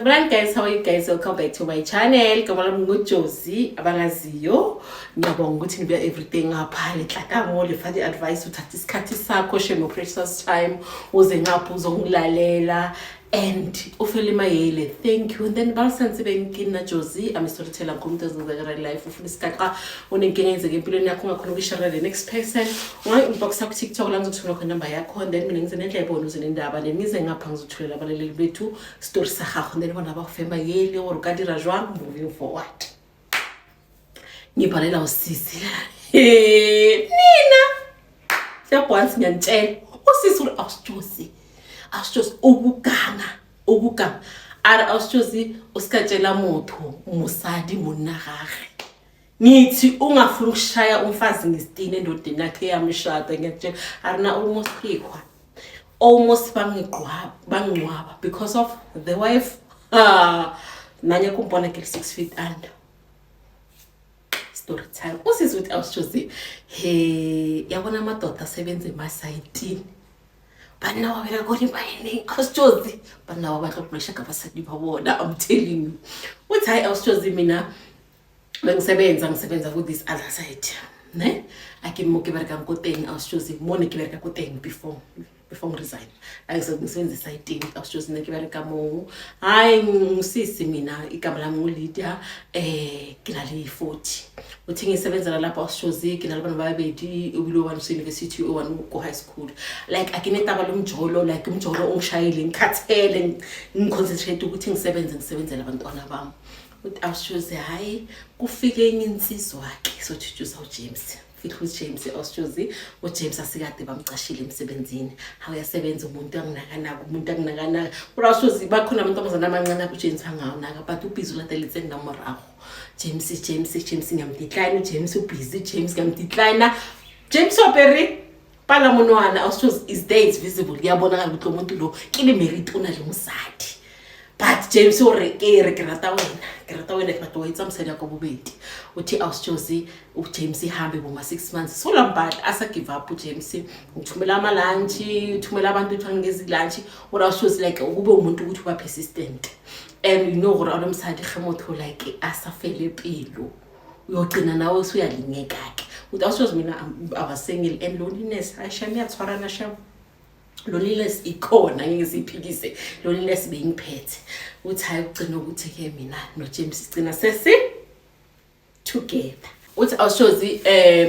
Right guys, how are you guys? Welcome back to my channel. Igama lami nguJozi abangaziyo. Ngiyabonga ukuthi nibuya everything ngapha letlaka mo le fa di-advice, uthatha isikhathi sakho, share your precious time, uze ngapha uzongilalela and ufele mayele. Thank you. And then ba santse beng ke nna Jozi, I'm a storyteller, ngikhuluma into ezenzeka real life. Ufuna isigaxa, unenkinga eyenzeka empilweni yakho ungakhona ukuyishare the next person. Ungayi-inbox ku TikTok la ngizothulela khona inamba yakho, and then mina ngize nendlebe wena uze nendaba, then ngize ngapha ngizothulela abalaleli bethu story sa gago, then bona ba go fe maele gore o ka dira jwang moving forward. Ngibhalela usisi nina siyabonsa, ngiyanitshela usisi uri awusijosi, awusijosi ukuganga, ukuganga a re awusijosi o se ka tshela motho mosadi monna gage. Ngithi ungafuni ukushaya umfazi ngesitini endodeni yakhe eyamshada, ngiyakutshela a re na almost ikhwa almost bangigqwaba, bangcwaba because of the wife. Ah, nanye kumbona ke 6 feet under. Story time, usisi uthi awusitshozi he yabona amadoda asebenza emasayitini, banna ba bereka ko dimaeneng, awusitshozi banna ba batla go ka basadi ba bona. I'm telling you, uthi hayi awusitshozi, mina bengisebenza, ngisebenza ku this other side ne a ke mo ke berekang ko teng. Awusitshozi mo ne ke bereka ko teng before ngiresign, ngisebenza esayitini. Awusitshozi ne ke bereka moo. Hayi ngisisi, mina igama lami nguLydia, ke na le 40. Uthi ngisebenzela lapho awusitshozi, ke na le bana ba babedi, ebile o one university, o one ko high school. Like akinetaba lomjolo, like umjolo ungishayile, ngikhathele, ngiconcentrate ukuthi ngisebenze, ngisebenzele abantwana bami. Uthi awusitshozi hayi kufike enye insizwa-ke sojujusa uJames, fika uJames awusitshozi, uJames asikade bamcashile emsebenzini. Hawu uyasebenza umuntu, anginakanaka umuntu, anginakanaka kodwa awusitshozi bakhona amantombazane amancane akuJames angawunaka, but ubhizi ulateletse nna morago. James, James, James ngiyamdecline, uJames ubhizi, James ngiyamdecline, James wapere pala monwana. Awusitshozi is there, is visible, kuyabonakala ukuthi lo muntu lo ke le married, o na le mosadi, but James o re ke re ke rata wena, ke rata wena, ke batla go etsa mosadi ya ko bobedi. Uthi awusitshozi uJames ihambe boma 6 months solambala asa give up. UJames uthumela ama-lunch, uthumela abantu uthi angezi lunch. Ora awusitshozi like ukube umuntu ukuthi uba persistent and you know gore a le mosadi ge motho like a sa fele pelo uyogcina nawe usuyalingeka-ke. Uthi awusitshozi mina I was single and loneliness ayisham iyatshwarana sham, loneliness ikhona, ngeke siyiphikise, loneliness beyingiphethe. Uthi hayi ugcina ukuthi-ke mina noJames sigcina sesi together. Uthi awushozi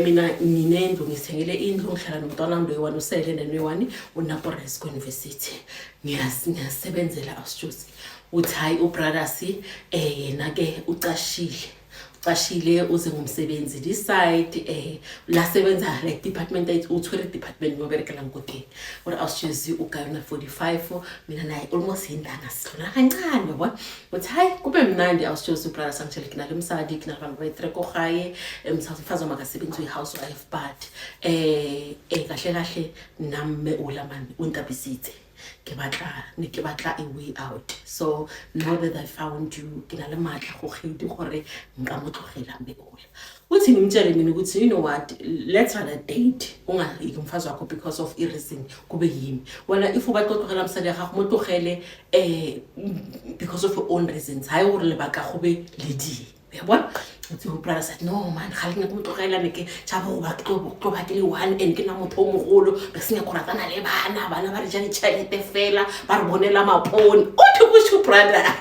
mina nginendlu, ngithengele indlu, ngihlala nomntwana wami loyi-one usele nenoyi-one unaPores university. Ngiyasebenzela awushozi. Uthi hayi ubrothers yena-ke ucashile, ucashile uze ngumsebenzi this side, la sebenza like department uthwele department mo berekelang ko teng. Ore awushozi ugayona 45, mina naye almost yintanga, sihlona kancane yabona. Uthi hayi kube mnandi awushozi, ubrother sangitshela ke na le mosadi, ke na le bana ba ba ko gae, mfazi wami akasebenzi, uyi-housewife, but kahle kahle nna mme ola man o ntapisitse, ke batla ne ke batla a way out. So now that I found you, ke na le maatla go gedi gore nka mo tlogela mme ola. Uthi ngimtshele mina ukuthi you know what, let's rather date, ungayeki umfazi wakho because of i-reason kube yimi wena. If o batla go tlogela mosadi ya gago, mo tlogele because of your own reasons, hayi gore lebaka go be le die, uyabona. Uthi ubrother said no man, ga le nyako mo tlogela, ne ke tšhaba go ba ke tlo ba ke le one and ke na motho o mogolo, be se nyako ratana le bana, bana ba re ja ditšhelete fela, ba re bonela mapone. Uthi kusho brother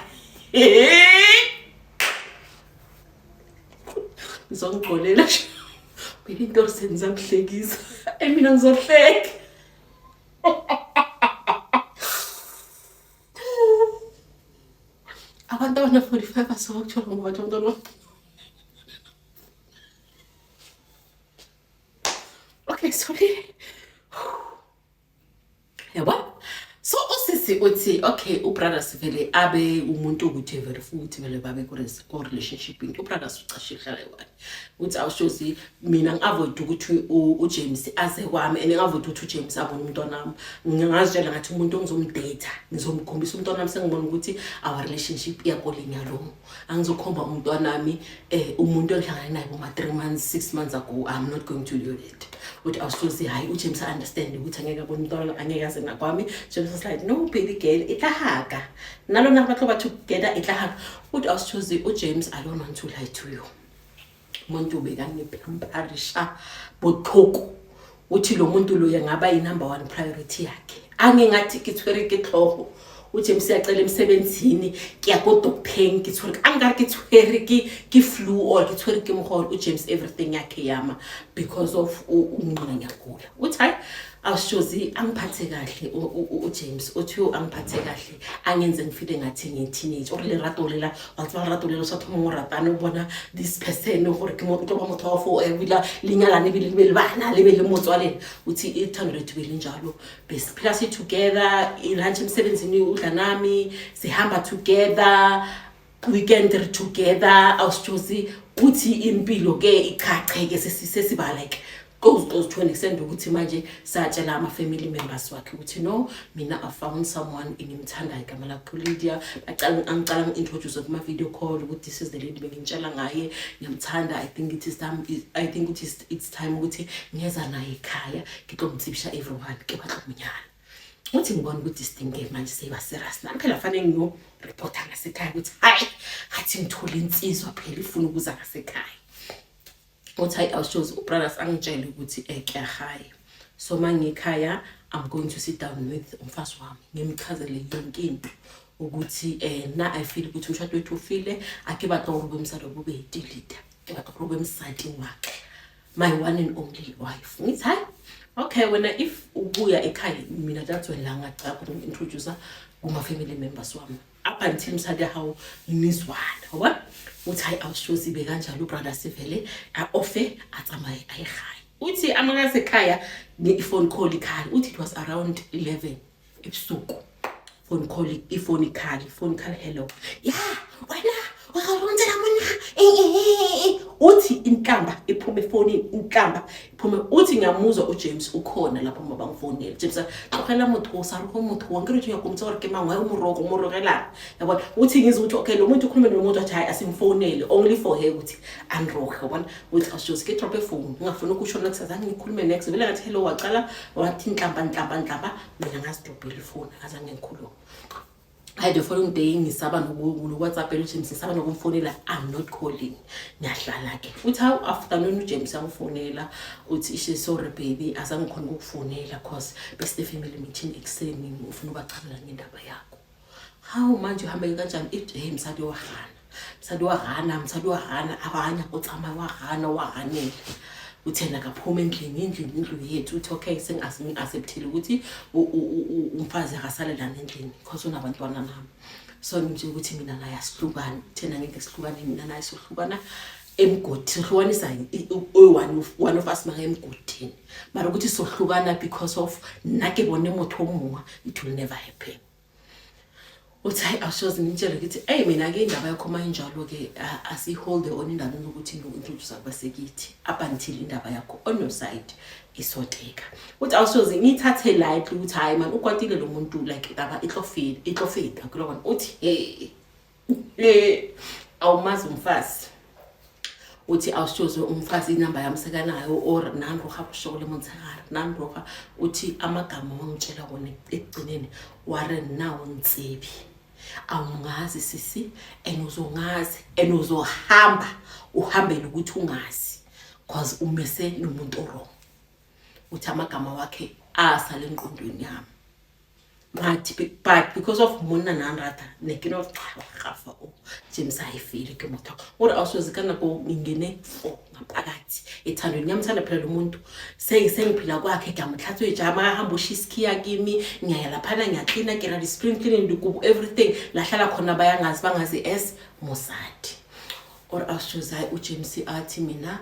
ngizongixolela baby, into sengizakuhlekisa and mina ngizohleka. Abantu abana-45 asebakuthola ngoba bathi abantwana. Okay, sorry, yabo. So usisi uthi okay, ubrothers vele abe umuntu ukuthi vele futhi vele babe ku-relationship, ubrothers ucashile hlala yi-one. Uthi awushozi mina ngi-avoid ukuthi uJames aze kwami and ngi-avoid ukuthi uJames abone umntwana wami. Ngingazitshela ngathi umuntu ongizomdata ngizomkhombisa umntwana wami sengibona ukuthi our relationship iyakolinya lo, angizokhomba umntwana wami umuntu engihlangane naye boma 3 months, 6 months ago. I'm not going to do that. Uthi awushozi hayi uJames understand ukuthi angeke abone umntwana, angeke aze nakwami. James was like no baby. Baby girl, e tla haka nna lona re batlo ba together, e tla haka. Uthi, awusithozi uJames, I don't want to lie to you, umuntu bekangipamparisha botlhoko. Uthi lo muntu lo ngaba yi-number one priority yakhe, angingathi ke tshwere ke tlhogo. UJames siyacela emsebenzini, ke ya ko docteng, ke tshwere ankare ke tshwere ke flu or ke tshwere ke mogolo. UJames, everything yakhe yama because of mina ngiyagula. Uthi, hayi, awushozi, angiphathe kahle uJames. Uthi yo angiphathe kahle, angenze ngifile ngathi ngiyi-teenage or lerato lela wa tseba, lerato lela o sa thoma go ratane, o bona this person gore ke tlo ba motho wa fo ebila lenyalane, ebile le be le bana, le be le motswalele. Uthi ithando lethu belinjalo, besiphila si-together, i-lunch emsebenzini udla nami, sihamba together, weekend re together. Awusitshozi, uthi impilo ke ichacheke, sesiba like close, close to an extent ukuthi manje satshela ama-family members wakhe ukuthi, no, mina I found someone engimthandayo, igama lakhe uLydia. Bacala angicala ngi-introduce kuma-video call ukuthi this is the lady bengimtshela ngaye, ngiyamthanda. I think it is time, I think ukuthi it's time ukuthi ngiyeza naye ekhaya, ngitlomtsibisha everyone, ke batla monyana. Uthi ngibona ukuthi isidinge manje seyiba serious nami phela, fanele ngiyoripota ngasekhaya ukuthi hayi, ngathi ngithole insizwa phela ifuna ukuza ngasekhaya. Uthi, hayi, awushozi, ubrothers angitshele ukuthi kuyahaya, so ma ngikhaya I'm going to sit down with umfazi wami, ngimchazele yonke into ukuthi na I feel ukuthi umshado wethu ufile. Ake batla gore be mosadi wa bobedi, Lydia, ke batla gore be mosadi wa ka, my one and only wife. Ngithi, hayi, okay, wena if ubuya ekhaya mina, that's when la ngacala khona uku-introduce kuma-family members wami, up until msadi hawu nizwana wabona. Uthi, hayi, awushozi, ibe kanjalo, ubrother sivele a-ofe, atsamaye aye ekhaya. Uthi amakasekhaya i-phone call ikhala. Uthi it was around 11 ebusuku, phone call, ifoni ikhala, ifoni ikhala, "Hello, ya wena wakarontsela mona." Uthi inhlamba iphume efonini, inhlamba iphume. Uthi ngiyamuzwa uJames ukhona lapho uma bangifonela. James, tlogela motho o sa re go motho wa nkere ya komtsa gore ke mang wa o moroko o morogelang, yabona. Uthi ngizwe ukuthi okay, lo muntu ukhulume nomuntu, wathi hayi, asimfonele, only for her ukuthi anroge, yabona. Uthi awushozi ke drop phone, ngingafuni ukushona kusasa, ngikhulume next. Vele ngathi hello, wacala wathi inhlamba, inhlamba, inhlamba, mina ngazidrobhela ifoni, azange ngikhulume. Hayi, the following day ngisaba noku-WhatsApp uJames, ngisaba nokumfonela, I'm not calling, ngiyahlala-ke. Uthi hawu, afternoon uJames angifonela, uthi ishe, sorry baby, azange ngikhona ukukufonela cause besine-family meeting ekuseni, ufuna ubachazela ngendaba yakho. Hawu, manje uhambe kanjani? Hey, msadi wa gana, msadi wa gana, msadi wa gana, abanya o tsamaya, wa gana, wa ganela. Uthi yena akaphuma endlini, endlini, indlu yethu. Uthi okay, sengi-acceptile ukuthi umfazi akasale lana endlini because unabantwana nami, so ngimtshela ukuthi mina naye asihlukane. Thina ngeke sihlukane, mina naye sohlukana emgodini, sohlukanisa one of us maka emgodini, mara ukuthi sohlukana because of nna ke bone motho o mongwe, it will never happen. Uthi, hayi, awushoze, ngitshele ukuthi eyi, mina-ke indaba yakho uma injalo-ke, asiholde on indaba yokuthi ngiku-introduce kubasekithi up until indaba yakho on your side isoteka. Uthi awushoze, ngiyithathe lightly ukuthi hhayi man, ukwatile lo muntu, like indaba itlofida kulobona. Uthi hey, hey, awumazi umfazi. Uthi awushoze, umfazi inamba yami sekanayo or nanroga bošego le motshegare nanroga. Uthi amagama wangitshela wona ekugcineni ware nawo ntsebi, awungazi sisi and uzongazi and uzohamba uhambele ukuthi ungazi cause umese nomuntu o-wrong. Uthi amagama wakhe asale engqondweni yami but but because of monna nanrata ne ke no gafa o James ayifile ke motho ore awusoze ka nako ngingene fo ngaphakathi ethandweni, ngiyamthanda phela lo muntu, sengiphila kwakhe, ngiyamhlatshweja, makahamba ushisa isikhiya kimi, ngiyaya laphana, ngiyaklina, ke ra di-spring cleaning, dikobo, everything, lahlala khona bayangazi, bangazi as mosadi. Or awushoze, hayi, uJames athi mina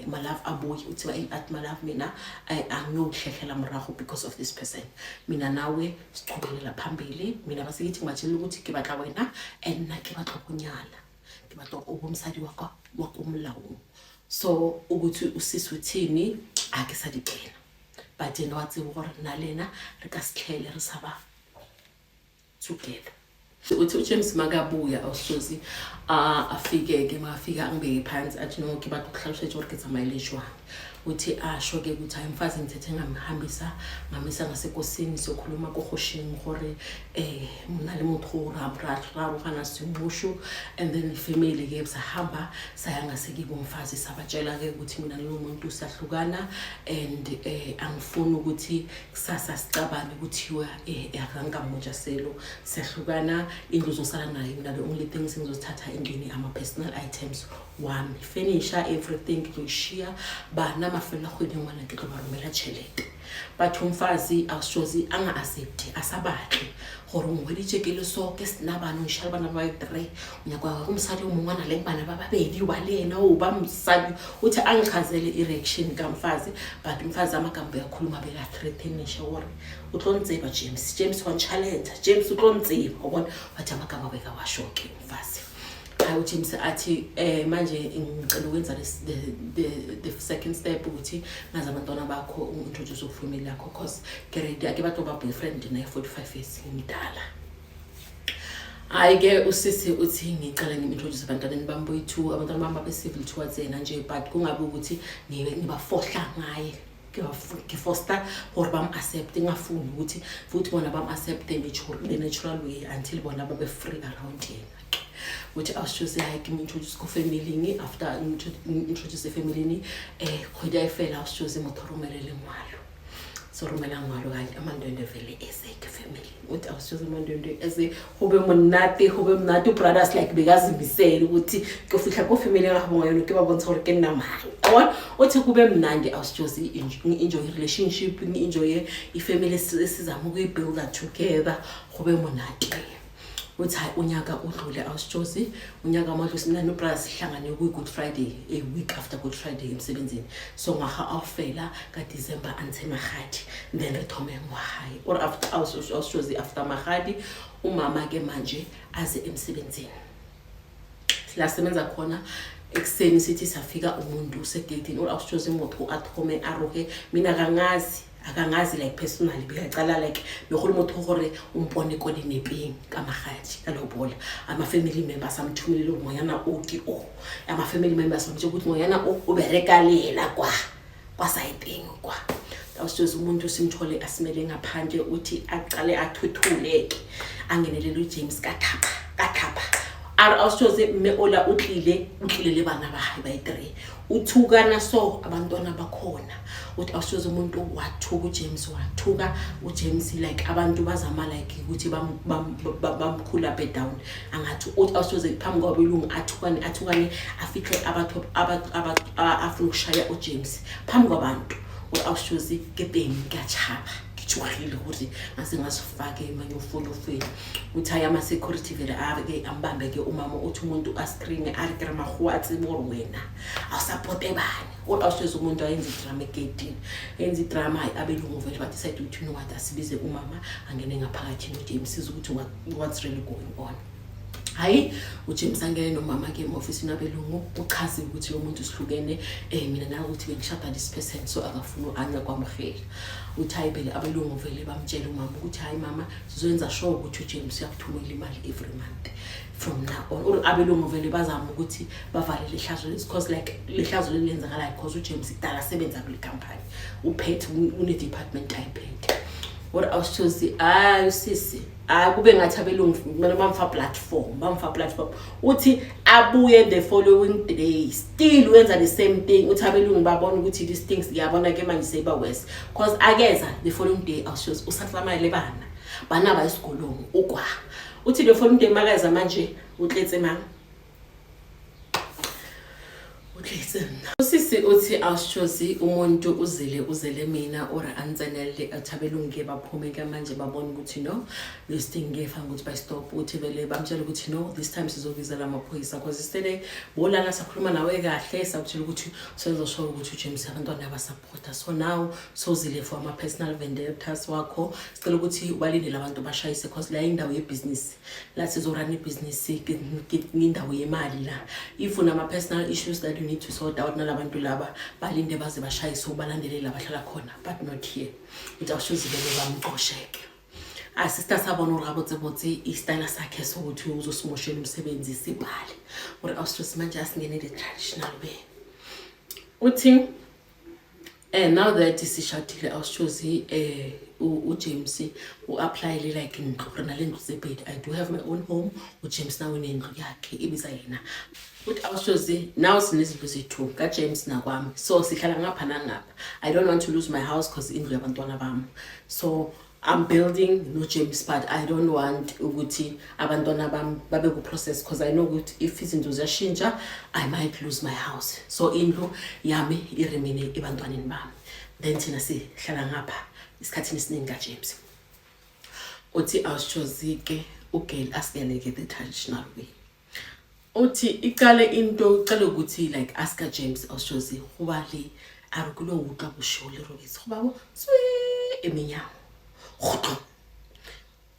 my love abuye, uthi athi my love, mina angiyokuhlehlela morago because of this person, mina nawe siqhubelela phambili. Mina basikithi ngibatshela ukuthi ke batla wena and nna ke batla go nyala, ke batla o bo mosadi wa ka wa ko molaong. So ukuthi usisi uthini a ke sa di kena, but yena wa tseba gore nna le ena re ka se tlhele re sa ba together. Uthi uJames makabuya, awusozi, afike-ke, makafika angibeke phansi, athi no, ke batla go tlhalosetsa gore ke tsamaile jwang. Uthi asho-ke ukuthi hayi mfazi, ngithethe ngamhambisa, ngamisa ngasekosini, siyokhuluma kohosheng gore mna le motho ra arogana semmušo. And then ifamily-ke sahamba saya ngasekibo umfazi, sabatshela-ke ukuthi mina nalowo muntu siyahlukana and angifuni ukuthi kusasa sicabane kuthiwa akangamoja selo. Siyahlukana, indlu uzosala nayo, mina the only things engizozithatha endlini ama-personal items wami, furniture, everything ngizoyishiya. Bana mafelo a kgwedi ngwana ke tlo ba romela tšhelete. Batho umfazi awushozi anga-accepti, a sa batle gore o ngweditše ke le so ke sena bana, o nšha le bana ba three, o nyaka go mosadi o mongwe a na le bana ba babedi o ba le yena o ba mosadi. Uthi angichazele i-reaction kamfazi, but umfazi amagambo yakhuluma beka-threatenisha gore o tlo ntseba James, James wa nchallenge, James o tlo ntseba o bona. Wathi amagama bekawasho-ke umfazi. Hayi, uJames athi manje ngicela ukwenza the second step ukuthi ngazi abantwana bakho, ungi-introduce kufamily yakho, cause ke ready, ake batlo ba boyfriend naye 45 years ngimdala. Hhayi-ke usisi uthi ngicela ngim-introduce abantwaneni bami boyi-two. Abantwana bami babe-civil towards yena nje, but kungabi ukuthi ngibafohla ngaye, ngifosta gore bam-accept, ngingafuni ukuthi futhi bona bam-accepte the natural way until bona babe free around yena ke. Uthi awushoze, hayi, ke mo-introduce ko familing. After introduce efamilini, kgwedi a e fela, awushoze motho romele lengwalo, so romela ngwalo kanye amandwendwe vele eze ke family. Uthi awushoze amandwendwe eze, go be monate, go be monate. Brothers like bekazimisele ukuthi ke fihla ko family ya gabo ngayona, ke ba bontsha gore ke nna mang wa. Uthi kube mnandi, awushoze ngi-enjoy relationship, ngi-enjoye ifamily esizama ukuyi-builda together, go be monate. Uthi hayi, unyaka udlule, awusitshozi unyaka amadlusi, mina nobrother sihlangane kwi-Good Friday, a week after Good Friday emsebenzini. So ngwaga awufela ka-December antshe magadi, then re thome ngwagae or after awusitshozi after magadi. Umama-ke manje aze emsebenzini la sebenza khona ekuseni, sithi safika umuntu usegeyithini or awusitshozi imoto athome arohe. Mina akangazi, akangazi like personally, bekacala like megolo motho gore o mpone ko dinepeng ka magadi ka lobola. Ama-family members amthumelele gore ngwanyana o ke o, ama-family members bamtshela ukuthi ngwanyana o o bereka le yena kwa sayiteng kwa. Awusithozi umuntu simthole asimele ngaphandle. Uthi aqale athuthuleke, angenelele uJames kathapha kathapha. A re awusithozi mme ola o tlile, o tlile le bana ba hae ba i-three, uthukana so abantwana bakhona. Uthi awusithozi umuntu wathuka uJames, wathuka uJames like abantu bazama like ukuthi bamkhula up down angathi. Uthi awusithozi phambi kwabelungu athukane, athukane, afihle abathu afuna ukushaya uJames phambi kwabantu. Uri awusithozi ke teng ke a tšhaba, ke tshogile gore ngase ngasifake emanyofonyofweni. Uthi hayi, ama-security vele ake ambambe-ke umama. Uthi umuntu ascreame a re ke re makgowa a tsebe gore wena awusapote bani. Uri awusithozi umuntu ayenza idrama egeyidini, enza idrama. Hayi, abelungu vele badecide ukuthi you know what, asibize umama angene ngaphakathi noJames, size ukuthi what's really going on. Hayi, uJames angene nomama-ke ema-ofisini abelungu, uchaze ukuthi lo muntu sihlukene, mina nawe, ukuthi bengishada this person, so akafuni angakwamukela. Uthi hayi vele abelungu vele bamtshela umama ukuthi hayi mama, sizoyenza sure ukuthi uJames uyakuthumela imali every month from now on. Or abelungu vele bazama ukuthi bavale lehlazo leli, because like lehlazo leli lenzakalayo because uJames kudala asebenza kule company, uphethe, une-department ayiphethe. Or awusithozi, hayi usisi, hayi kube ngathi abelungu kumele bamfa platform, bamfa platform. Uthi abuye the following day, still wenza the same thing. Uthi abelungu babona ukuthi these things ngiyabona ke manje seyiba worse, cause akeza the following day, awushozi usatsamaya bana bana ba esikolong ukwa. Uthi the following day makeza manje utletse mang, utletse nna. Usisi uthi awusitshozi umuntu uzile, uzele mina or antsenelele. Athi abelungu ke baphume ke manje, babona ukuthi no, this thing ngefanga ukuthi bayistop. Uthi vele bamtshela ukuthi no, this time sizobiza la maphoyisa, cause yesterday bolala sakhuluma nawe kahle, sakutshela ukuthi senza sure ukuthi uJames abantwana abasupporta, so now sozile for ama-personal vendettas wakho. Sicela ukuthi ubalindele abantu bashayise, cause la indawo yebhizinisi la, sizorun ibhizinisi, indawo yemali la. If unama-personal issues that you need to sort out nalabantu laba, balinde baze bashayise, ubalandele la bahlala khona, but not here. Uthi awushozi vele bamcosheke. Asister sabona uri gabotsebotse istayela sakhe sokuthi uzosimoshela umsebenzi sibhale. Uri awushozi manje asingenele traditional way. Uthi Now that sishadile, awushozi, uJames u-applyele like indlu. Re na le ntlo tse pedi. I do have my own home, uJames nawe unendlu yakhe ibiza yena. Uthi awushozi, now sinezindlu zethu, kaJames nakwami, so sihlala ngapha nangapha. I don't want to lose my house because indlu yabantwana bami. So I'm building no-James, but I don't want ukuthi abantwana bami babe ku-process because I know ukuthi if izinto ziyashintsha, I might lose my house. So indlu yami i-remaine ebantwaneni bami, then thina sihlala ngapha isikhathini esiningi kaJames. Uthi awushozi-ke, ugirl asiyaleke the traditional way. Uthi icale into icale ukuthi like aska James, awushozi, goba le a re ke lo utlwa bošego le robetse go babo tswe emenyango, kgotong,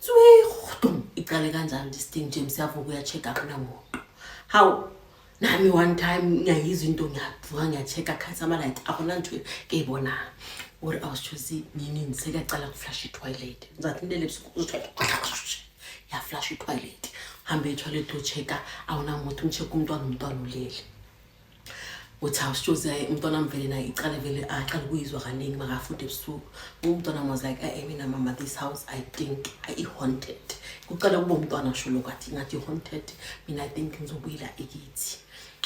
tswe, kgotong. Icale kanjalo this thing. James yavuka, uya-check-a, akunamuntu. Hawu, nami one time ngiyayizwa into, ngiyavuka, ngiya-check-a, khanyisa ama-light, akuna ntho ke e bonang. Ore awushozi, nini sekuyacala ku-flush i-toilet. Ngizathi nilele ebusuku, ya-flush i-toilet, hambe e-toilet, uyo-check-a, awunamuntu. Ngi-check umntwana, umntwana ulele. Uthi awushozi, umntwana wami vele naye icale vele aqala ukuyizwa kaningi makafunda ebusuku. Umntwana was like, "Eh, mina mama, this house, I think i-haunted." Kucala kube umntwana sho lokhu, athi ngathi i-haunted, mina I think ngizobuyela ekithi.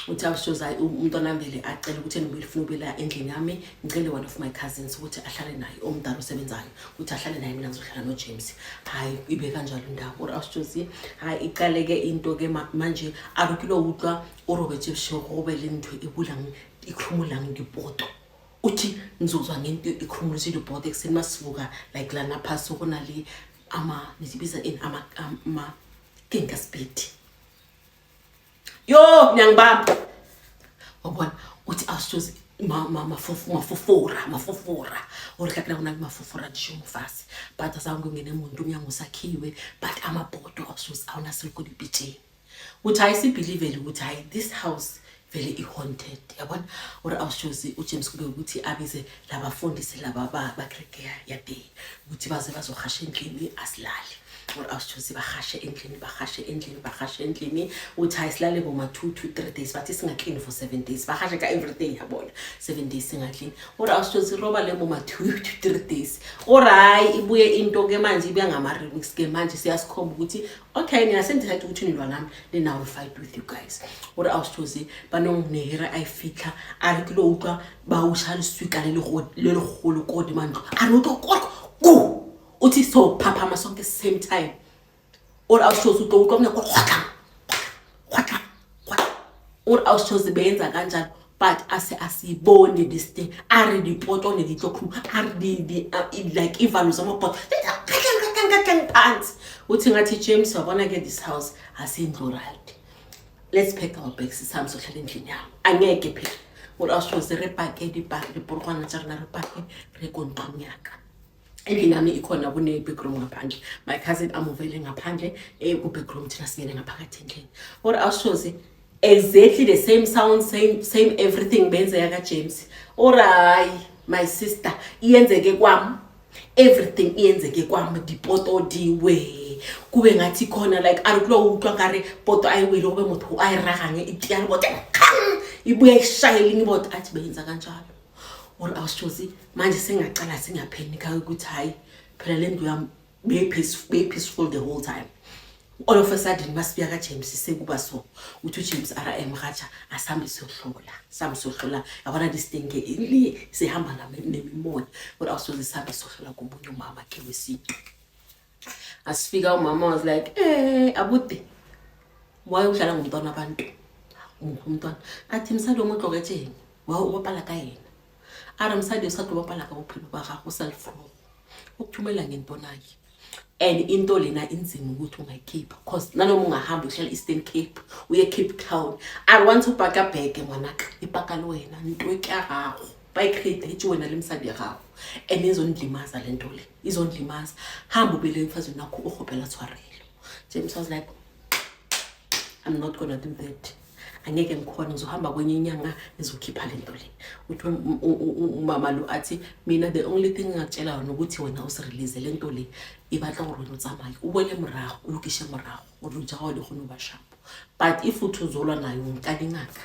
Uthi awushozi, hayi, umntwana wami vele acele ukuthi engibuyele, ufuna ukubuyela endlini yami. Ngicele one of my cousins ukuthi ahlale naye, omdala osebenzayo, ukuthi ahlale naye, mina ngizohlala noJames. Hhayi, ibe kanjalo indaba. Or awushozi, hhayi, iqale-ke into-ke manje a re ke lo utlwa o robetse bošego, go be le ntho e bulang, e khrumolang dipoto. Uthi ngizozwa ngento ikhumulisa ipoto ekuseni masivuka, like lana phasi go na le ama nizibiza ini, ama ke nka sepedi yo, niyangibamba, wabona. Uthi awushozi, mafofora, mafofora, ore tla kry go na le mafofora dišo mofase, but azange kungene muntu, umnyango usakhiwe, but amabhodo awushozi awunasilo dipitšeng. Uthi hayi, si-believele ukuthi hayi, this house vele i-haunted, yabona. Ore awushozi, uJames kube ukuthi abize labafundisi laba bakreke ya-day ukuthi baze bazohasha endlini, asilale. Ore awushozi, bahashe endlini, bahashe endlini, bahashe endlini. Uthi hayi, silale boma 2 to 3 days, bathi singaklini for 7 days, bahashe ka everything, yabona, 7 days singaklini. Ore awushozi, roba le boma 2 to 3 days. Ore hayi, ibuye into ke manje, ibuya ngama-remix ke manje, siyasikhomba ukuthi okay, nina sendithatha ukuthi nilwa nami, then I will fight with you guys. Ore awushozi, banonginehera a e fitlha, a re ke lo utlwa ba uša leswika le legolo ko godima ntlo. A re utlwa korko ku. Uthi so phaphama sonke same time. Ore awushozi, utlo utlwa mna kgotlang, kgotlang, kgotlang. Ore awushozi, beyenza kanjalo, but ase asiyiboni this thing. A re dipoto ne di tlo khuma, a re like ivalo zamapoto phansi. Uthi ngathi, "James, wabona ke, this house asindlu, right? Let's pack our bags, sihambe sohlala endlini yami." Angeke phela. Ore awushozi, re pake diporogwana tsa rena, re pake, re ko ntlong yaka. Endlini yami ikhona kune-backroom ngaphandle. My cousin amuvele ngaphandle ku-backroom, thina singene ngaphakathi endlini. Ore awushozi, exactly the same sound, same, same everything benzeka kaJames. Ore hayi, my sister, iyenzeke kwami, everything iyenzeke kwami, dipoto diwe, kube ngathi khona like a re kulo utlwa nkare poto a e wele, gobe motho a e ragang, e tia lebote, kgang, ibuya ishayele elinye iboto. Athi beyenza kanjalo. Or awushozi, manje sengiyacala sengiyaphenika ukuthi hhayi phela, le ndlu yami beyi-peaceful the whole time. All of a sudden masifika kaJames sekuba so. Uthi uJames, rm raja, asihambe siyohlola, sihambe siyohlola, yabona, this thing ke le sihamba nemimoya. Kodwa awusoze, sihambe siyohlola komunye umama ke wesintu. Asifika, umama was like, "Abuti, why udlala ngomntwana abantu? Muphi umntwana?" Athi, "Mosadi o mo tlogetseng wa o bapala ka yena." A re, "Mosadi o sa tlo bapala ka bophelo ba gago, sa lefrogo ukuthumela ngento naye, and into lena inzima ukuthi ungayikhipha, cause nanoma ungahamba uhlala Eastern Cape, uye Cape Town, a re once o paka beke, ngwanaka, e paka le wena. Ntho e ke ya gago, ba e create wena le mosadi ya gago, and izondilimaza le nto le, izondilimaza. Hamba ubele emfazini wakho, ukgopela tshwarelo." James was like, "I'm not gonna do that, angeke ngikhona, ngizohamba kwenye inyanga ngizokhipha le nto le." Uthi umama lo athi, "Mina the only thing ngingakutshela yona ukuthi wena usirelease le nto le, e batla gore wena o tsamaye, o boele morago, o lokishe morago gore dilo tsa gago di kgone go ba sharp. But if uthi uzolwa nayo, nka dingaka."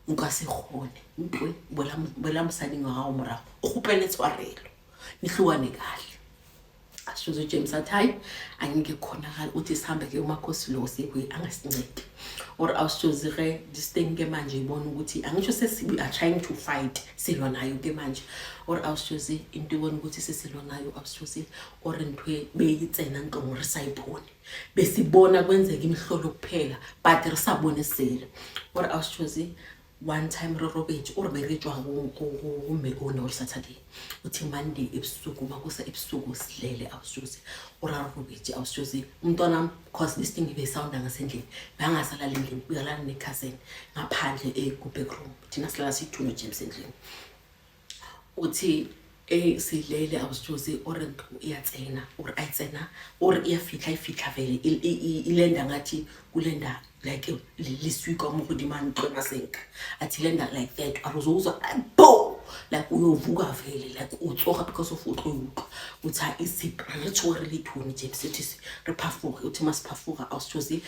Nka se kgone ntwe boela mosading wa gago morago, o kgopele tshwarelo, nihlukane kahle. Ashoze uJames athi, hayi, angeke khonakala. Uthi sihambe ke umakhosi lo sekuye angasincedi. Or awushozi ke this thing ke manje ibona ukuthi angisho sesi we are trying to fight, silwa nayo ke manje. Or awushozi into ibona ukuthi sesilwa nayo, awushozi, or ntwe beyitsena ntlong re sa ipone, besibona kwenzeka imihlolo kuphela, but re sa bone selo. Or awushozi one time re robetse, o re be re tswa go mme one or Saturday, uthi Monday ebusuku, makusa ebusuku silele, awushozi, o ra re robetse, awushozi, umntwana, cause this thing ibesounda ngasendlini, bangasalala endlini, uyalala ne-cousin ngaphandle ku-backroom, thina silala siyi-two no-James endlini. Uthi silele, awushozi, ore ntlo iyatsena, or ayitsena, or iyafihla, ifihla vele, ilenda ngathi kulenda like liswika mo godimo a ntlo masenka, athi lenda like that. A re uzozwa bo like uyovuka vele, like o tsoga because of o tlo utlwa. Uthi ha isip re tshoge re le thuni, James, uthi re phafoge. Uthi masiphafoga, awushozi,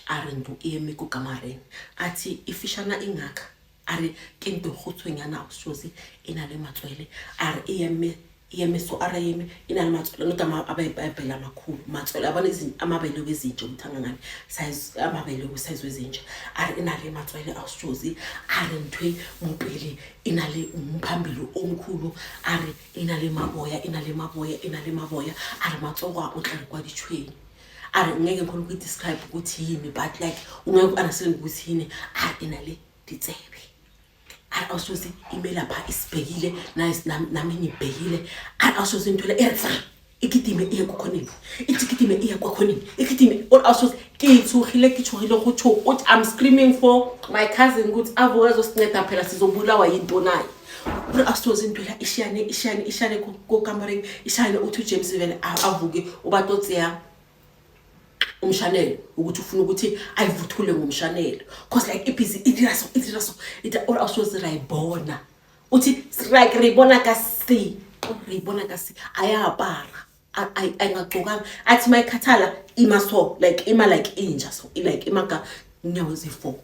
a re ntlo e eme ko kamareng, athi ifishana ingaka, a re ke ntlo kgutshwenyana, awushozi, e na le matswele, a re e eme, e eme so, a re eme, e na le matswele, not amabele amakhulu, matswele abona amabele wezinja ukuthi angangani size, amabele we-size wezinja. A re e na le matswele, awushozi, a re nthwe mopele e na le umphambili omkhulu, a re e na le maboya, e na le maboya, e na le maboya, a re matsogo a o tla re kwa ditšhweni. A re ngeke ngikhona ukuyi-describe ukuthi yini, but like ungeke u-understand ukuthi yini. A re e na le ditsebe. A re awushozi ime lapha isibhekile, nami ngibhekile. A re awushozi into le e re tsra, e kitime e ye kwa khoneng, e kitime e ye kwa khoneng, e kitime. Or awushozi ke tshogile, ke tshogile go tsho, uthi I'm screaming for my cousin ukuthi avuke azosinceda, phela sizobulawa yinto naye. Ore awushozi into la ishiyane, ishiyane, ishiyane ko kamareng, ishiyane. Uthi uJames vele avuke, uba tseya umshanelo ukuthi ufuna ukuthi ayivuthule ngomshanelo, cause like ibhizi idira so, idira so, or awushozi rayibona, uthi like re bona ka se, re bona ka se, a ya apara, ayingagcokanga. Athi mayikhathala ima so, like ima like inja so, like ima ka inyawo ezi-four.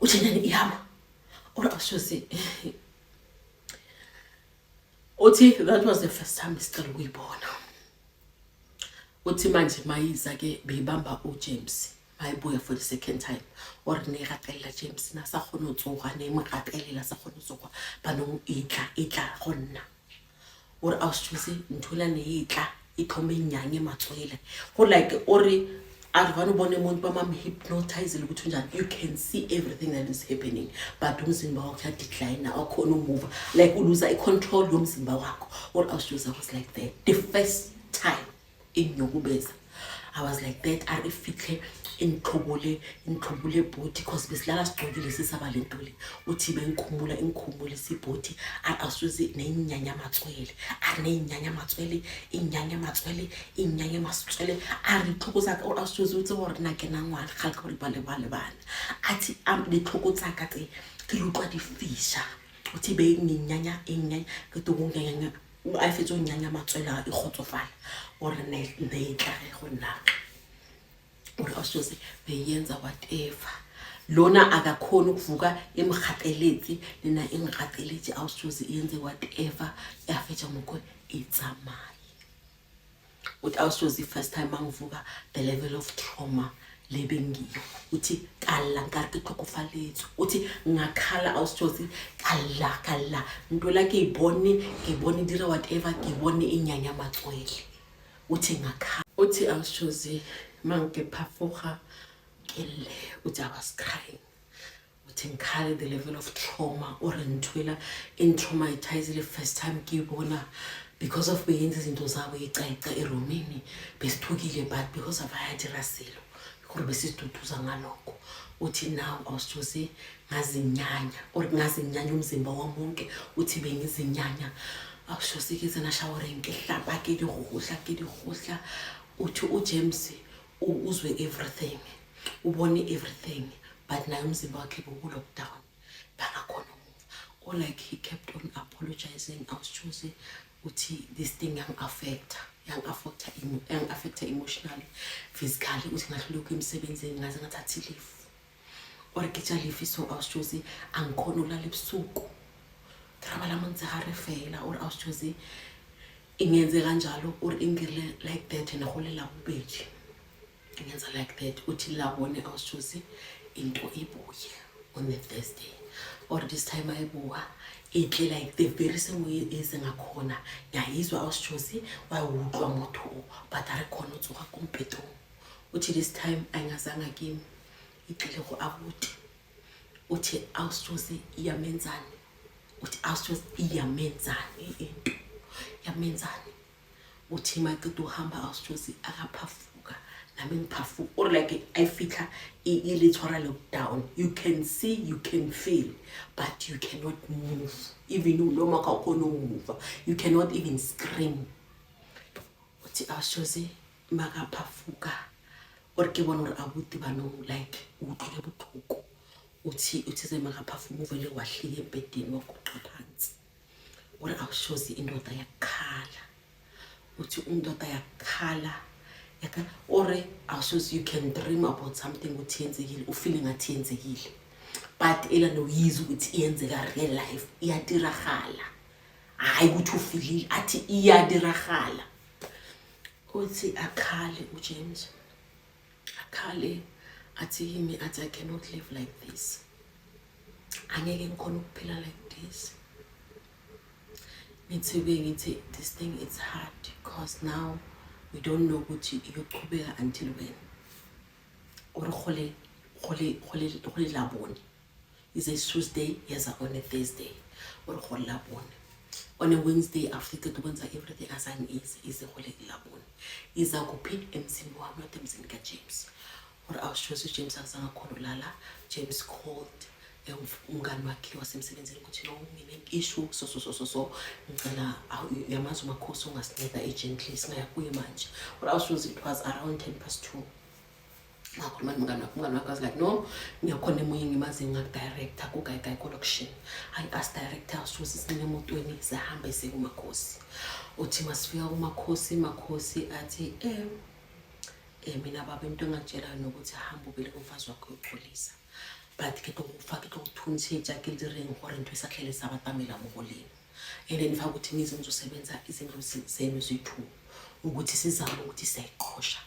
Uthi nani ihamba. Or awushozi uthi that was the first time sicela ukuyibona. Uthi manje mayiza ke beyibamba uJames, mayibuya for the second time, or ne gatelela James na sa kgone ho tsoga, ne mo gatelela sa kgone ho tsoga, banong e tla, e tla go nna. Ore awusitshose ntho la ne e tla e thome nyanye matswele go like ore a re vane bone umuntu bamam-hypnotize ukuthi unjani, you can see everything that is happening, but umzimba wakho uyadecline, awukhona umuva, like uluza i-control yomzimba wakho. Or awusitshose I was like that the first time inyokubeza, I was like that. A re fitlhe ingitlhobole, ingitlhobole body, cause besilala sigcokile sisaba le nto le. Uthi bengikhumula, ingikhumule sibhodi. A re asuze nenyanya matswele, a re nenyanya matswele, inyanya matswele, inyanya matswele. A re ditlhoko tsaka, or asuze o tsebe gore nna ke na ngwana gale ka gore ba le ba le bana. Athi ditlhoko tsaka tse ke di utlwa di fisha. Uthi beyinginyanya, inyanya ke toko nyanya, a fetse o nyanya matswele a ikgotsofala, ore ne ne tla ge go nna, ore awusose beyenza whatever. Lona akakhoni ukuvuka, imgateletse lena ingigateletse, awusose yenze whatever, yafetha ngokho itsamaye. Uthi awusose first time mangivuka, the level of trauma le bengiyo, uthi kalla nkare ke tlhokofaletswe. Uthi ngakhala, awusithosi, kalla, kalla ntho la ke e bone, ke bone dira whatever, ke bone e nyanya matswele. Uthi ngakhala. Uthi awusithosi mangiphafuga ke lle, uthi I was crying. Uthi ngikhale, the level of trauma, or nthwela in-traumatize the first time ke bona, because of beyenza izinto zabo icayica eromini, besithukile, but because of ayadira selo gore besiduduza ngalokho. Uthi now awusithosi ngazinyanya, or ngazinyanya umzimba wami wonke. Uthi bengizinyanya, awusithosi, ke tsena showereng, ke hlapa, ke di gohla, ke di gohla. Uthi uJames uzwe everything, ubone everything, but naye umzimba wakhe boku-lockdown, bangakhona umuva, or like he kept on apologizing. Awusithosi uthi this thing yang-affecta, yang-affecta, yang-affecta emotionally, physically. Uthi ngahluleka emsebenzini, ngaze ngathatha i-leave. Ore ke tša lefi so ausi Josi, angikhoni ukulala ebusuku, ke robala motshegare fela. Ore ausi Josi, ingenze kanjalo, ore ingirile like that and go le Labobedi ingenza like that. Uthi Labone, ausi Josi, into ibuye on the Thursday. Or this time ayibuwa itle like the very same way eze ngakhona. Ngiyayizwa, ausi Josi, wa utlwa motho o, but a re khona o tsoga ko mpetong. Uthi this time ayingazanga kimi, itlile go abuti. Uthi ausi Josi, iyamenzani? Uthi ausi Josi, iyamenzani into, yamenzani? Uthi maqeda uhamba, ausi Josi, akaphafuka, nami ngiphafuka. Or like ayifihla ile tshwara lockdown, you can see, you can feel, but you cannot move. Even noma kawukhona ukumuva, you cannot even scream. Uthi ausi Josi, makaphafuka, or ke bona gore abuti banong like o utlwile botlhoko. Uthi ze makaphafuka, uvele wahlika embhedeni, waguqa phansi. Ore ausi Josi, indoda yakhala. Uthi indoda yakhala yaka. Ore ausi Josi, you can dream about something ukuthi yenzekile, ufile ngathi yenzekile, but ela noyizwa ukuthi iyenzeka real life, iyatiragala, hayi ukuthi ufilile, athi iyadiragala. Uthi akhale uJames, akhale, athi kimi, athi, "I cannot live like this, angeke ngikhona ukuphila like this." Ngithi kuye, ngithi, "This thing is hard because now we don't know ukuthi iyoqhubeka until when." Or gole Labone is a Tuesday, yeza on a Thursday, or gole Labone on a Wednesday after qeda ukwenza everything, azange ize, ize gole Labone. Iza kuphi? Emzini wami, not emzini kaJames. Or ausi Josi, uJames akazange akhona ulala. James called umngani wakhe wasemsebenzini ukuthi, "No, ngine-issue, so so so so so, ngicela uyamazi uMakhosi ongasinceda urgently, singaya kuye manje." Or ausi Josi, it was around 2:10. Ngakhuluma nomngani wakhe, umngani wakhe was like, "No, ngiyakhona emunye ngimaziyo, ngakudirector kuGayigayi collection." Hayi, asidirector, ausi Josi, singene emotweni, sihambe siye kuMakhosi. Uthi masifika kuMakhosi, Makhosi athi, "Mina baba, into engakutshela nokuthi hamba ubele kumfazi wakho uyoxolisa, but ke tlo go fa, ke tlo go thuntshetša, ke direng gore ntho e sa tlhele sa batamela mo go lena. And then fa ukuthi nize ngizosebenza izindlu zenu ziyi-two ukuthi sizame ukuthi siyayiqhosha,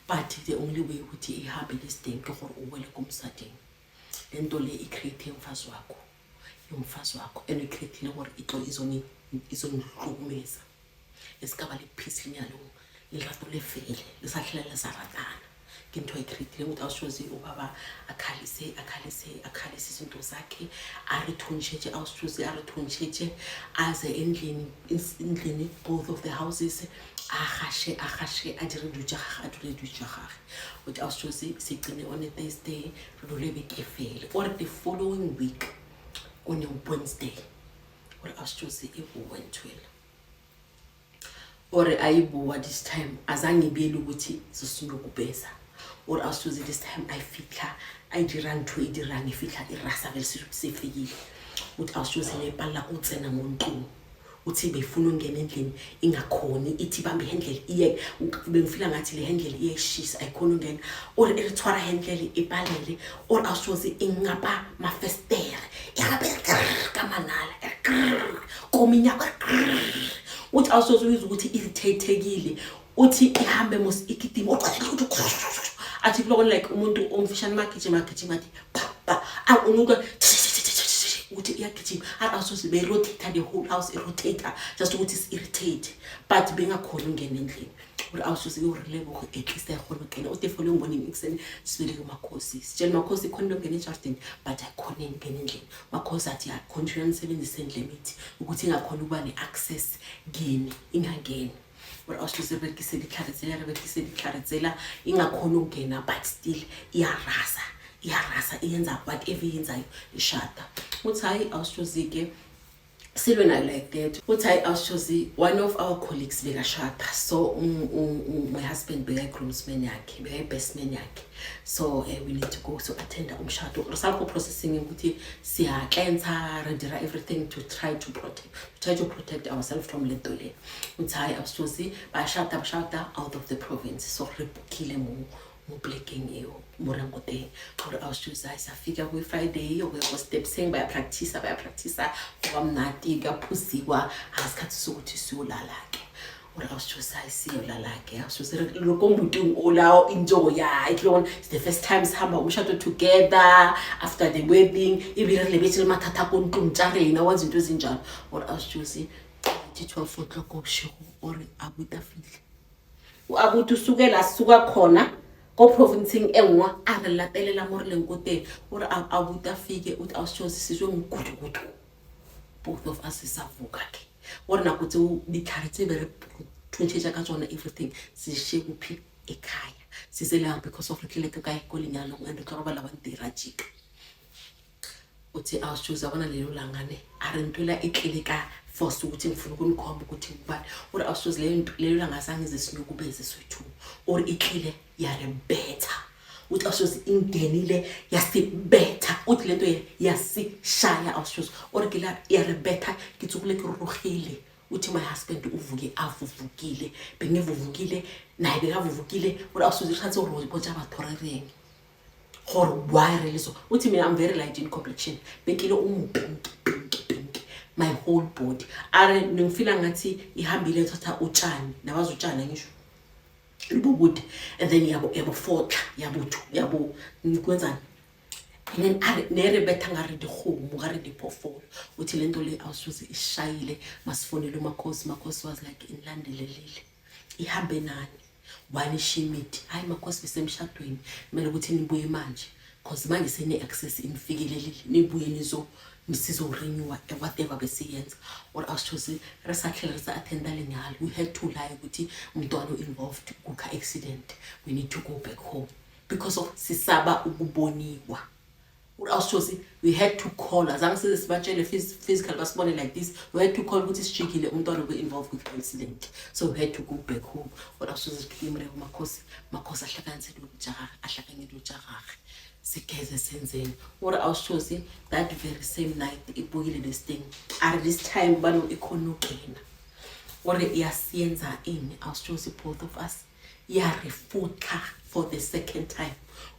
but the only way ukuthi ihambe this thing ke gore o wele ko mosading. Le nto le i-create umfazi wakho, umfazi wakho and i-create-ile gore e tlo izonihlukumeza, le se ka ba le peace lenyalong, lerato le fele, le sa tlhela le sa ratana. Ke ntho e create-ileng." Ukuthi ausi Josi, ubaba akhalise, akhalise, akhalise izinto zakhe, a re thuntšhetše, ausi Josi, a re thuntšhetše, aze endlini, endlini, both of the houses, a gashe, a gashe, a dire dilo tša gage, a dire dilo tša gage. Uthi ausi Josi, sigcine on a Thursday, re dule beke fele. Or the following week on a Wednesday, ore ausi Josi, e boe ntho ela. Ore ayibuwa this time, azange ibiyele ukuthi sisinokubheza. Ore ausi Josi, this time ayifihla, ayidira ntho e dirang, e fihla e rasa vele sefikile. Uthi ausi Josi, nepalela ko tsena mo ntlong. Uthi beyifuna ukungena endlini, ingakhoni, ithi ibambe ihandle iye, bengifila ngathi le handle iyayishisa, ayikhoni ukungena. Or e re tshwara handle, e palele. Or ausi Josi, ingapa mafestere, e ka manala, e re grrr, kominyako, e re grrr. Uthi ausi Josi, uyizwa ukuthi irritatekile. Uthi ihambe mos, igidima, athi kuloko like umuntu omfishane magijima, agijima, athi pa pa, unuka ukuthi iyagijima. Athi ausi Josi, beyirotate the whole house, irotate just ukuthi is-irritate, but bengakhoni ukungena endlini. Ore ausi Josi, ke gore leboge, at least ayikhona ukungena. Uthi following morning ekuseni sibele kuMakhosi, sitshele Makhosi ikhona into engena ejardini, but ayikhona ingena endlini. Makhosi athi, "Continue nisebenzise le mithi ukuthi ingakhona ukuba ne-access kini, ingangeni." Ore ausi Josi, re berekise ditlhare tsela, re berekise ditlhare tsela, ingakhona ukungena, but still iyarasa, iyarasa, iyenza whatever iyenzayo, ishada. Uthi hayi, ausi Josi-ke, silwe nayo like that. Uthi hayi, ausi Josi, one of our colleagues bekashada, so my husband bekayi-groomsman yakhe, bekayi-best man yakhe, so we need to go to attenda umshado. Re sa le processing ukuthi siya-cleansa, re dira everything to try to protect ourselves from lento le. Uthi hayi, ausi Josi, bayashada, bashada out of the province, so re bookile mo Mo polekeng eo mo reng ko teng gore ausi a sa fika ko Friday go ya ko stepseng, baya practice, baya practice, go ba monate ka phusiwa. Ga sikhathi sokuthi siyolala-ke. Ore ausi hayi, siyolala-ke. Ausi, re ko moteng o la enjoya e it's the first time sihamba umshado together after the wedding, ebile re lebetse le mathata ko ntlong tša rena wa zinto ezinjalo. Ore ausi, thi 12 o'clock bošego, ore abuti a fihle. Abuti usuke la suka khona ko provinceng e nngwe, a re latelela mo re leng ko teng. Ore abuti a fike, uthi ausi, sizwe ngigudugudu, both of us savuka ke. Ore nako tseo ditlhare tse be re thuntšhetša ka tsona, everything se kuphi ekhaya sizelang, because of re tlile ke kae ko lenyalong and re tlo robala wa ntira jika. Uthi awusitshozi, yabona lelo langane, a re ntwela e tlile ka force ukuthi ngifuna ukunikhomba ukuthi ngubani. Ore awusitshozi, leyo nto, lelo langa azange ize sinukubeze soyi-two. Ore itlile yarebetha. Uthi awusitshozi, ingenile yasibetha. Uthi lento yasishaya. Awusitshozi, ore ke la yarebetha, ke tsogile ke rurugile. Uthi my husband uvuke avuvukile, bengivuvukile, naye bekavuvukile. Ore awusitshozi, re tshwanetse gore botsa batho re reng gore why re le so. Uthi mina I'm very light in complexion, bekile umu-pink, pink, pink my whole body. Are ngifila ngathi ihambile ethatha utshani, nabazi utshani ngisho libubude, and then yabo yabofotla yabothu yabo kwenzani, and then are ne re betha nga re dikgomo, ga re diphoofolo. Uthi le nto le awusuze ishayile, masifonele umakhosi. Makhosi was like, "Inilandelelile, ihambe nani, wanishiya imithi." Hayi makhosi, besemshadweni, kumele ukuthi nibuye manje cause manje sene-access inifikelelile, nibuye nizo sizo-renewa whatever besiyenza. Or awusitshozi, re sa tlhele re sa attenda lenyalo. We had to lie ukuthi umntwana o-involved ku-car accident, we need to go back home because of sisaba ukuboniwa. Awusitshozi, we had to call, azange size sibatshele physical basibone like this. We had to call ukuthi sijikile, umntwana ube-involved with accident, so we had to go back home. Or awusitshozi, sikhulumile kumakhosi, makhosi ahlanganise dilo tša gage, ahlakanye dilo tša gage, sigeze, senzeni. Ore awusitshozi, that very same night ibuyile this thing. Are this time bano ikhona ukena. Ore yasiyenza ini, awusitshozi, both of us yarefutla for the second time.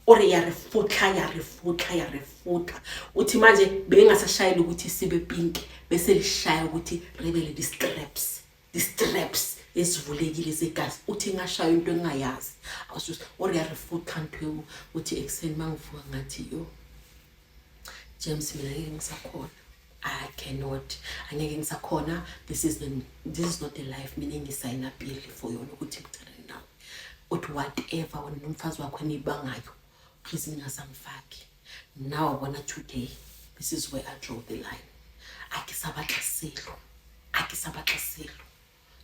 Ore yarefutla, yarefutla, yarefutla. Uthi manje bengasashayeli ukuthi sibe pink, bese lishaya ukuthi rebele di-straps, di-straps ezivulekile zegazi. Uthi ngashaya into engingayazi. Awusitshozi, ore yarefutla ntho eo. Uthi ekuseni mangivuka ngathi, "Yo James, mina ngeke ngisakhona. I cannot, angeke ngisakhona. This is not the life mina engisayina pili for yona ukuthi ngithandane nawe." Uthi whatever wena nomfazi wakho eniyibangayo, please ningasangifaki. Now wabona, today this is where I draw the line. A ke sa batla selo, a ke sa batla selo.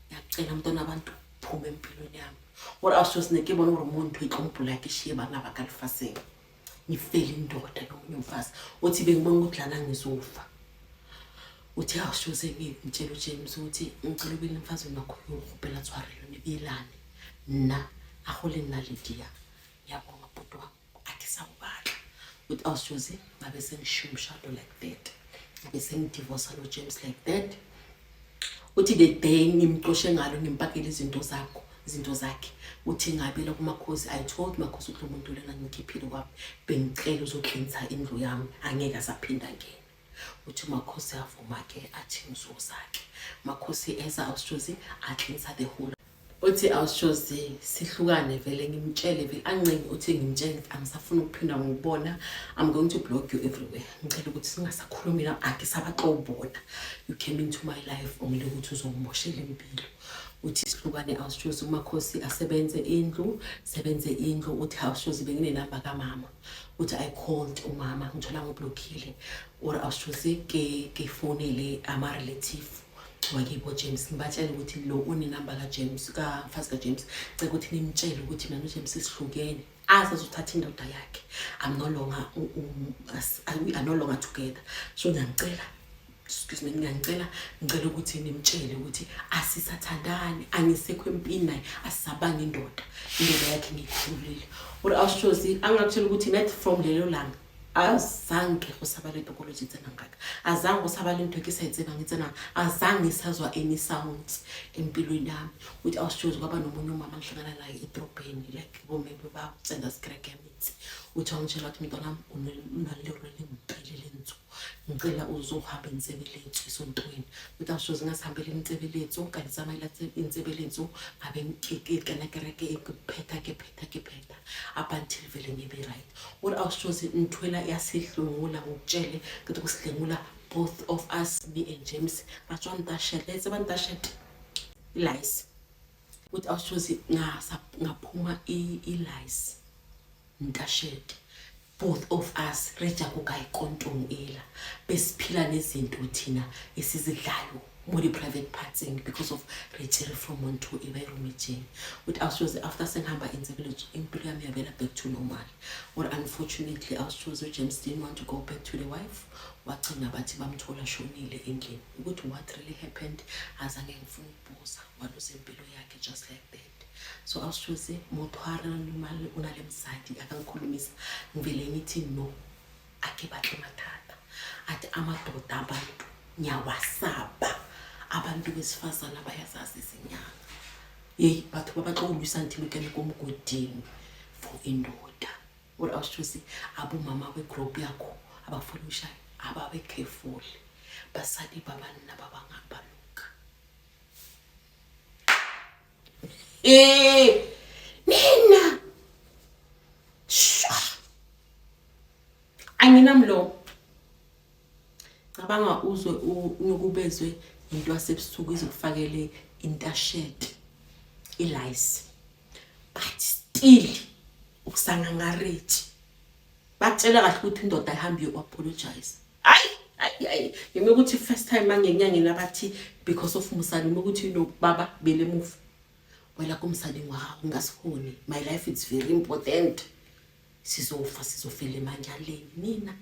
Ngiyacela mntwana abantu, phuma empilweni yami. Ore awusitshozi, ne ke bone gore mo ntho e tlo mpolaya, ke shiye bana ba ka lefaseng, ngifele indoda nomunye umfazi. Uthi bengibona ukuthi lana ngizofa. Uthi awusitshozi, ngitshela uJames ukuthi ngicela ubile emfazini wakho, uyokgopela tshwarelo, nibuyelane. Nna a go le nna Lydia, ngiyabonga bhuti wami, a ke sa go batla. Uthi awusitshozi, ngabe sengishiya umshado like that, ngabe sengidivorsa no-James like that. Uthi the day ngimxoshe ngalo, ngimpakele izinto zakho, izinto zakhe, uthi ngabela kumakhosi. I told makhosi ukuthi lo muntu lena ngikhiphile kwami, bengicela uzoklinsa indlu yami, angeke asaphinda ngena. Uthi makhosi avuma-ke, athi ngizoza-ke. Makhosi eza, awusitshozi, aklinsa the whole. Uthi awusitshozi, sihlukane vele, ngimtshele vele, ancengi. Uthi ngimtshele ukuthi angisafuni ukuphinda ngikubona, I'm going to block you everywhere, ngicela ukuthi singasakhulumi la, akisabaxobona. You came into my life only ukuthi uzongimoshela impilo. Uthi sihlukane. Awusitshozi, umakhosi asebenze indlu, sebenze indlu. Uthi awusitshozi, benginenamba kamama. Uthi I called umama, ngithola ngiblockile. Or awusitshozi, ke fonele ama-relative wakibo James, ngibatshele ukuthi lo unenamba kaJames, kamfazi kaJames, cela ukuthi nimtshele ukuthi mina noJames sihlukene, aze azothatha indoda yakhe. I'm no longer we are no longer together, so ngiyangicela, excuse me, ngiyangicela, ngicela ukuthi nimtshele ukuthi asisathandani, angisekho empini naye, asisabanga indoda, indoda yakhe ngiyikhululile. Or awusitshozi, angakutshela ukuthi net from lelo langa Azange go sa ba le tokoloji tsenang kaka, azange go sa ba le ntho e ke sa e tsebang e tsenang, azange ngisazwa any sounds empilweni yami. Uthi awusitshozi kwaba nomunye umama ngihlangana naye edrobheni, like bomebe batsenga sikreke yamitsi. Uthi wangitshela wathi, mntwanami, unalero lempili lenzu, ngicela uzohamba insebeletso esontweni. Uthi awusitshozi ngasihambela insebeletso, ka ditsamaela insebeletso, ngabe ke kena kereke e ke phetha ke phetha ke phetha up until vele ngibe right. Uri awusitshozi nthwela yasihlungula, ngikutshele ngithi kusihlengula both of us, me and James, ra tswa ntashete, tseba ntashete ilice. Uthi awusitshozi ngaphuma ilice ntashete, both of us re ja ko kae kontong ela besiphila nezinto thina esizidlayo mo di-private partseng because of re tsere from ntho e ba e rometseng. Uthi awusitshozi after sengihamba insebeletso, impilo yami yabela back to normal. Or unfortunately, awusitshozi, uJames didn't want to go back to the wife. Wagcina bathi bamthola shonile endlini. Ukuthi what really happened, azange ngifuna ukubuza. Waluza impilo yakhe just like that. So awusitshozi, motho ha re mali o na le mosadi a ka ngikhulumisa, ngivele ngithi no, ake batle mathata. Athi amadoda abantu ngiyawasaba, abantu besifazana bayazazi izinyanga. Yeyi, batho ba batla go lwisa until o kene ko mogoding for indoda. Uri awusitshozi, abomama begroup yakho abafolishayo ababe careful, basadi ba banna ba bangwe ba loka. Nina sha, anginamlomo. Cabanga uzwe unukubezwe into yasebusuku izokufakele intashete ilice, but still ukusangangarethi bakutshela kahle ukuthi indoda ihambe iyo-apologize. Hayi hayi hayi, ngime ukuthi first time mangenyangeni abathi because of mosadi, ngime ukuthi no baba belemuva wela kumsading wa gago, nka se kgone. My life is very important. Sizofa, sizofela emanyaleni nina.